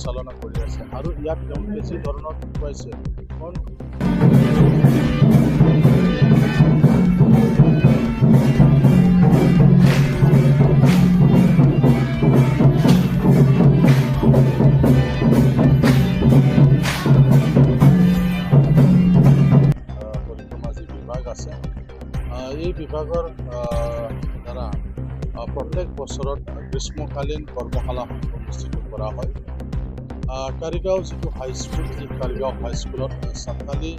পৰিচালনা কৰি আছে আৰু ইয়াত তেওঁলোকে যি ধৰণৰ দেখুৱাইছে কাৰণ পৰিক্ৰমা যি বিভাগ আছে, এই বিভাগৰ দ্বাৰা প্ৰত্যেক বছৰত গ্ৰীষ্মকালীন কৰ্মশালা অনুষ্ঠিত কৰা হয়। কাৰিগাঁও যিটো হাইস্কুল, এই কাৰিগাঁও হাইস্কুলত চান্তালী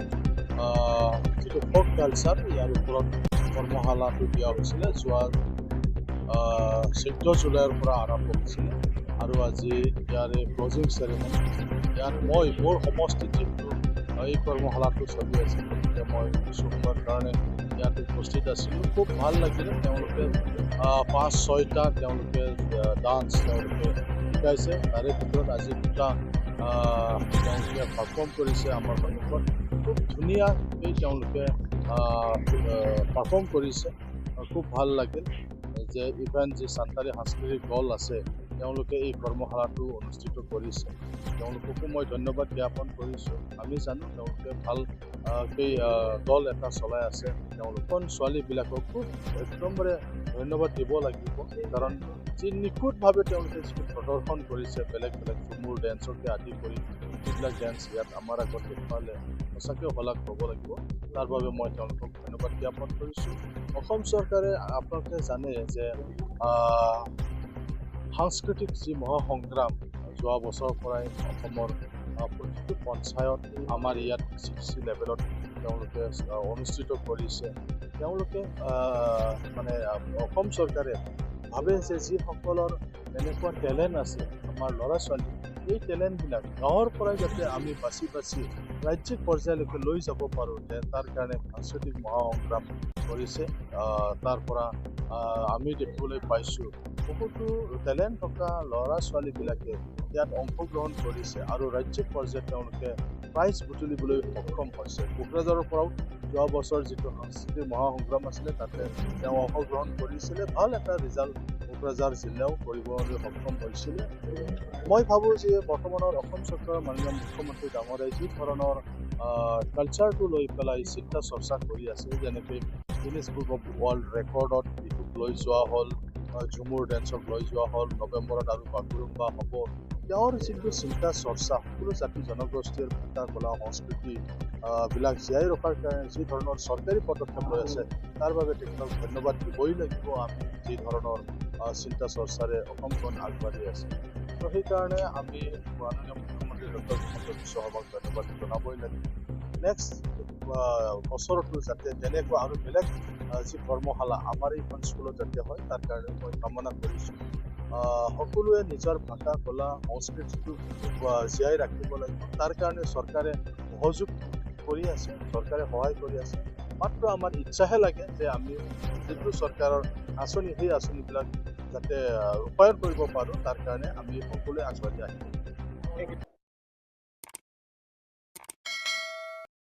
যিটো ফ'ক কালচাৰ, ইয়াৰ ওপৰত কৰ্মশালাটো দিয়া হৈছিলে। যোৱা 14 জুলাইৰ পৰা আৰম্ভ হৈছিলে আৰু আজি ইয়াৰে ক্লজিং চেৰেমনি। ইয়াত মই মোৰ সমষ্টিত যিহেতু এই কৰ্মশালাটো চলি আছে, গতিকে মই কিছু সময়ৰ কাৰণে ইয়াত উপস্থিত আছিলোঁ। খুব ভাল লাগিলে। তেওঁলোকে 5-6টা তেওঁলোকে ডান্স তেওঁলোকে শিকাইছে। তাৰে ভিতৰত আজি দুটা তেওঁলোকে পাৰফৰ্ম কৰিছে আমাৰ সন্মুখত। খুব ধুনীয়াকৈ তেওঁলোকে পাৰফৰ্ম কৰিছে। খুব ভাল লাগিল যে ইভেন যি চান্তালী সাংস্কৃতিক দল আছে, তেওঁলোকে এই কৰ্মশালাটো অনুষ্ঠিত কৰিছে। তেওঁলোককো মই ধন্যবাদ জ্ঞাপন কৰিছোঁ। আমি জানো তেওঁলোকে ভালকৈ দল এটা চলাই আছে। তেওঁলোকৰ ছোৱালীবিলাকক খুব একদমবাৰে ধন্যবাদ দিব লাগিব, কাৰণ যি নিখুঁতভাৱে তেওঁলোকে যিটো প্ৰদৰ্শন কৰিছে, বেলেগ বেলেগ ঝুমুৰ ডেন্সকে আদি কৰি যিবিলাক ডেন্স ইয়াত আমাৰ আগত দেখুৱালে, সঁচাকৈ শলাগ ল'ব লাগিব। তাৰ বাবে মই তেওঁলোকক ধন্যবাদ জ্ঞাপন কৰিছোঁ। অসম চৰকাৰে, আপোনালোকে জানে যে সাংস্কৃতিক যি মহাসংগ্ৰাম যোৱা বছৰৰ পৰাই অসমৰ প্ৰতিটো পঞ্চায়ত, আমাৰ ইয়াত চি লেভেলত তেওঁলোকে অনুষ্ঠিত কৰিছে। তেওঁলোকে মানে অসম চৰকাৰে ভাবে যে যিসকলৰ এনেকুৱা টেলেণ্ট আছে আমাৰ ল'ৰা ছোৱালী, এই টেলেণ্টবিলাক গাঁৱৰ পৰাই যাতে আমি বাছি বাছি ৰাজ্যিক পৰ্যায়লৈকে লৈ যাব পাৰোঁ, তাৰ কাৰণে সাংস্কৃতিক মহাসংগ্ৰাম কৰিছে। তাৰ পৰা আমি দেখিবলৈ পাইছোঁ বহুতো টেলেণ্ট থকা ল'ৰা ছোৱালীবিলাকে ইয়াত অংশগ্ৰহণ কৰিছে আৰু ৰাজ্যিক পৰ্যায়ত তেওঁলোকে প্ৰাইজ বুটলিবলৈ সক্ষম হৈছে। কোকৰাঝাৰৰ পৰাও যোৱা বছৰ যিটো সাংস্কৃতিক মহাসংগ্ৰাম আছিলে, তাতে তেওঁ অংশগ্ৰহণ কৰিছিলে। ভাল এটা ৰিজাল্ট কোকৰাঝাৰ জিলাও কৰিবলৈ সক্ষম হৈছিলে। মই ভাবোঁ যে বৰ্তমানৰ অসম চৰকাৰৰ মাননীয় মুখ্যমন্ত্ৰী ডাঙৰীয়াই যি ধৰণৰ কালচাৰটো লৈ পেলাই চিন্তা চৰ্চা কৰি আছে, যেনেকৈ গিনিজ বুক অফ ৱৰ্ল্ড ৰেকৰ্ডত বিহুক লৈ যোৱা হ'ল, ঝুমুৰ ডেন্সক লৈ যোৱা হ'ল, নৱেম্বৰত আৰু বাগুৰুম্বা হ'ব, তেওঁৰ যিটো চিন্তা চৰ্চা সকলো জাতি জনগোষ্ঠীৰ ভাষা কলা সংস্কৃতি বিলাক জীয়াই ৰখাৰ কাৰণে যি ধৰণৰ চৰকাৰী পদক্ষেপ লৈ আছে, তাৰ বাবে তেখেতক ধন্যবাদ দিবই লাগিব। আমি যি ধৰণৰ চিন্তা চৰ্চাৰে অসমখন আগবাঢ়ি আছে, তো সেইকাৰণে আমি মাননীয় মুখ্যমন্ত্ৰী ডক্টৰ হিমন্ত বিশ্ব শৰ্মাক ধন্যবাদ জনাবই লাগিব। নেক্সট বছৰতো যাতে তেনেকুৱা আৰু বেলেগ যি কৰ্মশালা আমাৰ এইখন স্কুলত যাতে হয়, তাৰ কাৰণে মই কামনা কৰিছোঁ। সকলোৱে নিজৰ ভাষা কলা সংস্কৃতিটো জীয়াই ৰাখিব লাগিব। তাৰ কাৰণে চৰকাৰে সহযোগ কৰি আছে, চৰকাৰে সহায় কৰি আছে। মাত্ৰ আমাৰ ইচ্ছাহে লাগে যে আমি যিটো চৰকাৰৰ আঁচনি, সেই আঁচনিবিলাক যাতে ৰূপায়ণ কৰিব পাৰোঁ, তাৰ কাৰণে আমি সকলোৱে আগবাঢ়ি আহিব।